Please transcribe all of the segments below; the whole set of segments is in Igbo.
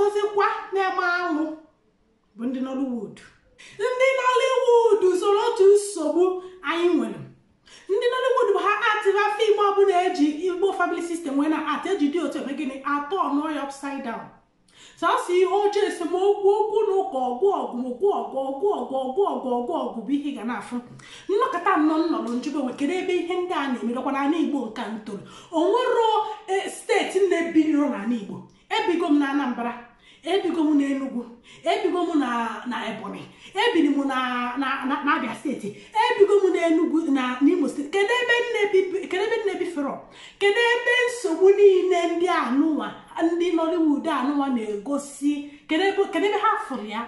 Ọzọzikwa na-eme alụ bụ ndị Nollywood. Ndị Nollywood soro otu nsogbu anyị nwere. Ndị Nollywood bụ ha atịba film ọbụla eji Igbo family system wee na atị eji dị otu eme gịnị, atọ ọnụọ ya upside down. Sọsọ ihe ọjọọ, esemokwu, okwu na ụka, ọgụ ọgụ ọgụ ọgụ ọgụ ọgụ ọgụ ọgụ ọgụ ọgụ bụ ihe ị ga na-afụ. Nnọkọta nnọọ nnọrọ njube nwe, kedu ebe ihe ndị a na-emedokwa n'ala Igbo? Nka ntoro onwero steeti na-ebiriro n'ala Igbo. Ebigo m na Anambra, ebigo m na Enugu, ebigo m na Ebonyi, ebiri m na Abia Steeti, ebigo m na Enugu na n'Imo Steeti. Kedu ebe nne bifero? Kedu ebe nsogbu niile ndị anụnwa, ndị Nollywood anụnwa na-egosi? Kedu ebe ha fụrụ ya?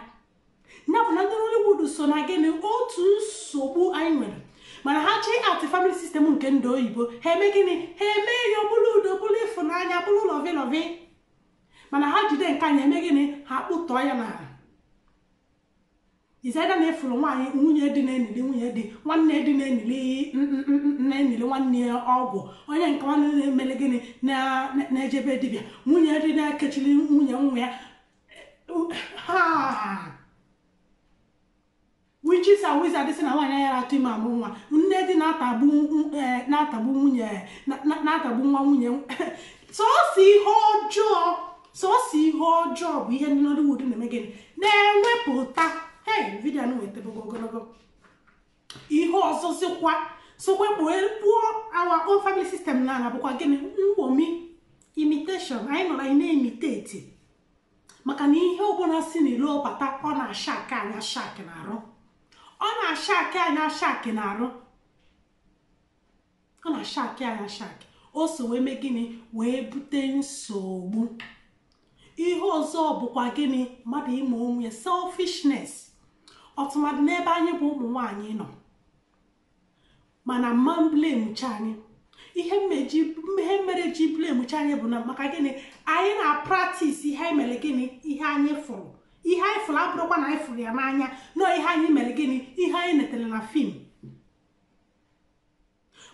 Ya bụ na ndị Nollywood so na gịnị, otu nsogbu anyị nwere. Mana ha chi ati family system nke ndị oyibo, ha eme gịnị? Ha eme ya ọ bụrụ udo, bụrụ ịfụnanya, bụrụ lovey lovey. Mana ha jide nke anyị, eme gịnị? Ha kpụtọọ ya n'ala. Izaida na-efuru nwaanyị, nwunye dị na-enili nwunye dị, nwanne dị na-enili nwanne ya ọgwụ, onye nke nwanne na-emele gịnị, na-ejebe dibịa, nwunye dị na-ekechiri nwunye nwa ya. Ha witches and wizards sị na nwaanyị ya atụ ime amụ nwa, nne dị na-atagbu nwunye, na-atagbu nwa nwunye. Sọọsọ ihe ọjọọ, sọọsọ ihe ọjọọ bụ ihe ndị Nollywood na-eme gịnị, na-ewepụta. Hey, video anụ wetebego ogologo. Ihe ọzọzikwa sokwe kpuo our own family system n'ala bụkwa gịnị? Mgbomi, imitation. Anyị nọrọ, anyị na-imitate, maka na ihe ọbụla si n'ilo bata, ọ na-ashake anyị ashake na-arụ, ọ na-ashake anyị ashake na-arụ, ọ na-ashake anyị ashake. O so wee mee gịnị? Wee bute nsogbu. Ihe ọzọ bụkwa gịnị? Mmadụ ime onwe ya, selfishness, ọtụmadụ n'ebe anyị bụ ụmụ nwanyị nọ. Mana mma blamecha anyị. Ihe mere ji blamecha anyị bụ na maka gịnị? Anyị na-practice ihe anyị mere gịnị, ihe anyị fụrụ. Ihe anyị fụrụ abụrụkwa na anyị fụrụ ya n'anya nọọ. Ihe anyị mere gịnị, ihe anyị netere na film,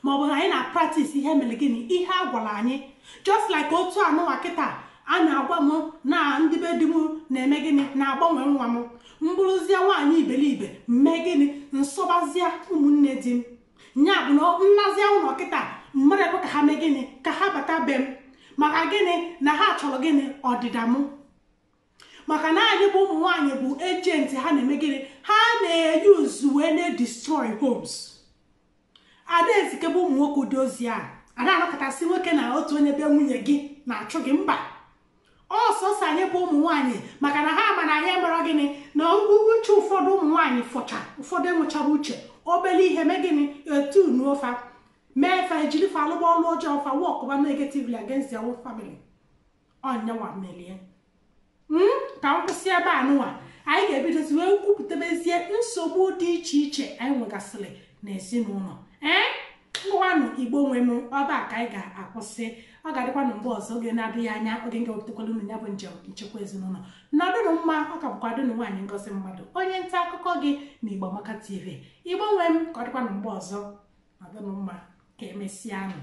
maọbụ na anyị na-practice ihe mere gịnị, ihe a gwara anyị. Just like otu anụnwa kịta a na-agwa m na ndị be di m na-eme gịnị, na-agbanwe nwa m, mbụrụzie nwaanyị iberibe, mee gịnị, nsọbazie ụmụnne di m. Nya bụ na nnazie ụlọ kịta, mmadụ ekwe ka ha mee gịnị, ka ha bata be m. Maka gịnị? Na ha chọrọ gịnị? Ọdịda m. Maka na anyị bụ ụmụ nwaanyị bụ agent ha na-eme gịnị, ha na-eyuzu wee na-destroy homes. Ada ezikebe ụmụ nwoke ụdị ozi a, ada anọkọtasị nwoke na otu onye be nwunye gị na-achụ gị. Mba, ọsọsọ anyị bụ ụmụ nwaanyị, maka na ha ma na anyị mere gịnị, na uche ụfọdụ ụmụ nwaanyị fọcha, ụfọdụ enwechara uche. Obere ihe mee gịnị, etu nuofa mee fa, ejiri fa alụgba ọlụ ọjọọ, fa workba negatively against their own family. Ọnyanwa melie ka m kwụsị ebe a nụnwa. Anyị ga-ebidozi wee kwupụtabezie nsogbu dị iche iche anyị nwegasịrị n'ezinụlọ. Ee, ngwanụ, Igbo nwe m, ọba ka anyị ga-akwụsị. Ọ ga-adịkwanụ mgbe ọzọ, oge na-adịghị anya, oge m ga-ewepụtakwala unu ya bụ njem nchekwa ezinụlọ. Nọdụnụ mma. Ọ ka bụkwa dụnụ nwaanyị Ngozi Mmadụ, onye nta akụkọ gị na Igbo Amaka TV. Igbo nwe m, ka ọ dịkwanụ mgbe ọzọ. Nọdụnụ mma, ka emesịanụ.